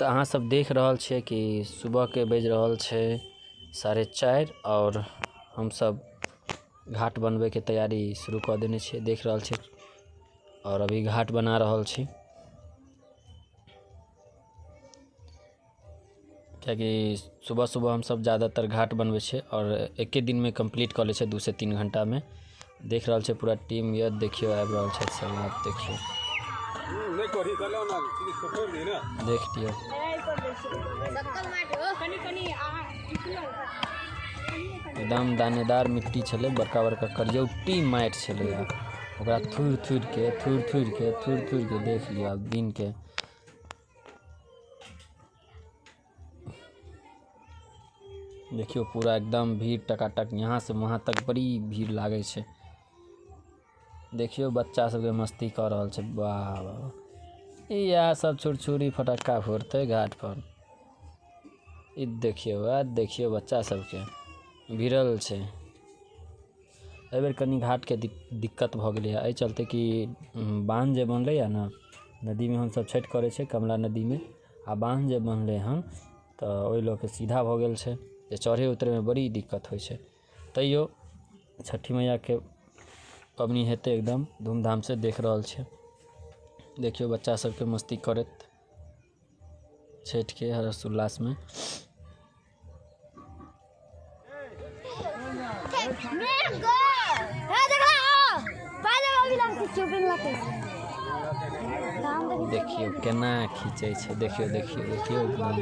तऽ अहाँ सब देख रहल छियै कि सुबहके बाजि रहल छै 4:30 और हमसब घाट बनबैके तैयारी शुरू कऽ देने छियै, देख रहल छियै और अभी घाट बना रहल छी, कियाकि सुबह सुबह हमसब ज़्यादातर घाट बनबै छियै और एके दिनमे कम्प्लीट कऽ लै छियै 2 से 3 घंटामे। देख रहल छै पूरा टीम यऽ, देखियौ आबि रहल छै सब, आप देखियौ देख लियौ। एकदम दानेदार मिट्टी छलै, बड़का बड़का करियौटी माटि छलै, ओकरा थुरि थुरि के थुरि थुरि के थुरि थुरि के देख लियौ आब दिन के। देखियौ पूरा एकदम भीड़ टकाटक, यहाँ से वहाँ तक बड़ी भीड़ लागै छै। देखियौ बच्चा सबके मस्ती कऽ रहल छै, वाह वाह। इएह सब छुरछुरी फटक्का फोड़तै घाट पर। ई देखियौ, आ देखियौ बच्चा सबके भिड़ल छै। एहि बेर कनि घाटके दिक्कत भऽ गेलै एहि चलते कि बान्ह जे बनलै हँ ने नदीमे, हमसब छठि करै छियै कमला नदीमे, आ बान्ह जे बनलै हँ तऽ ओहि लऽ के सीधा भऽ गेल छै जे चढ़ै उतरैमे बड़ी दिक्कत होइ छै। तैयो छठी मैयाके पबनी हेतै एकदम धूमधामसँ, देख रहल छियै। देखियौ बच्चा सबके मस्ती करैत छठिके हर्ष उल्लासमे। देखियौ केना खींचै छै, देखियौ देखियौ देखियौ एकदम।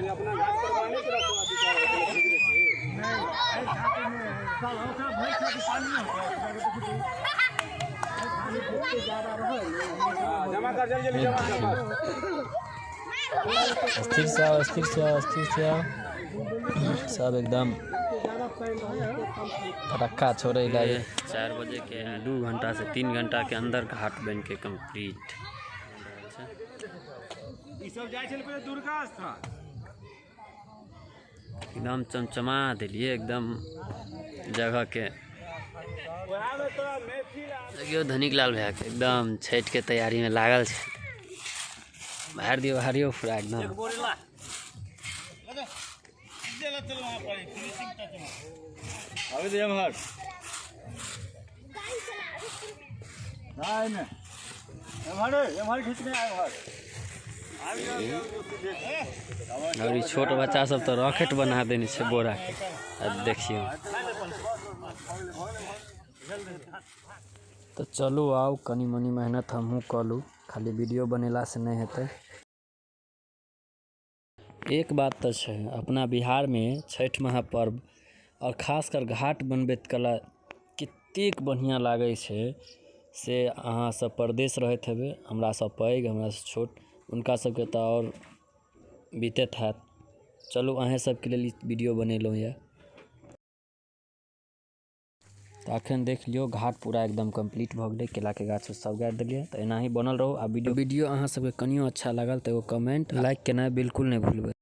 स्थिर से आओ, स्थिर से आओ, स्थिर से आओ, सब एकदम फटक्का छोड़े लागे। 4 बजे के 2 घंटा से 3 घंटा के अंदर घाट बन के कम्प्लीट। दुर्गा स्थान एकदम चमचमा दिलिए एकदम जगह के। देखियौ धनिक लाल भैया के एकदम छठ के तैयारी में लागल छै। बाहर दियौ, बाहर दियौ पूरा एकदम। और ई छोट बच्चा सब तो रॉकेट बना देने छै बोरा के, अब देखियौ। तो चलू आउ, कनी मनी मेहनत हमहूँ कऽ लू, खाली वीडियो बनेला से नहीं हेतै। एक बात तो छै, अपना बिहार में छठि महापर्व और खासकर घाट बनबैत कला कतेक बढ़िआँ लागै छै से अहाँ सब परदेश रहैत हेबै, हमरा सब पैघ हमरा सब छोट, हुनका सबके तऽ आओर बीतैत हैत। चलू अहेँ सबके लेल ई वीडियो बनेलहुँ यऽ। तऽ अखन देख लियौ घाट पूरा एकदम कम्प्लीट भऽ गेलै, केलाके गाछ सब गाड़ि देलियै। तऽ एनाही बनल रहू। आ वीडियो अहाँ सबके कनियो अच्छा लागल तऽ एगो कमेंट लाइक केनाइ बिल्कुल नहि भूलबै।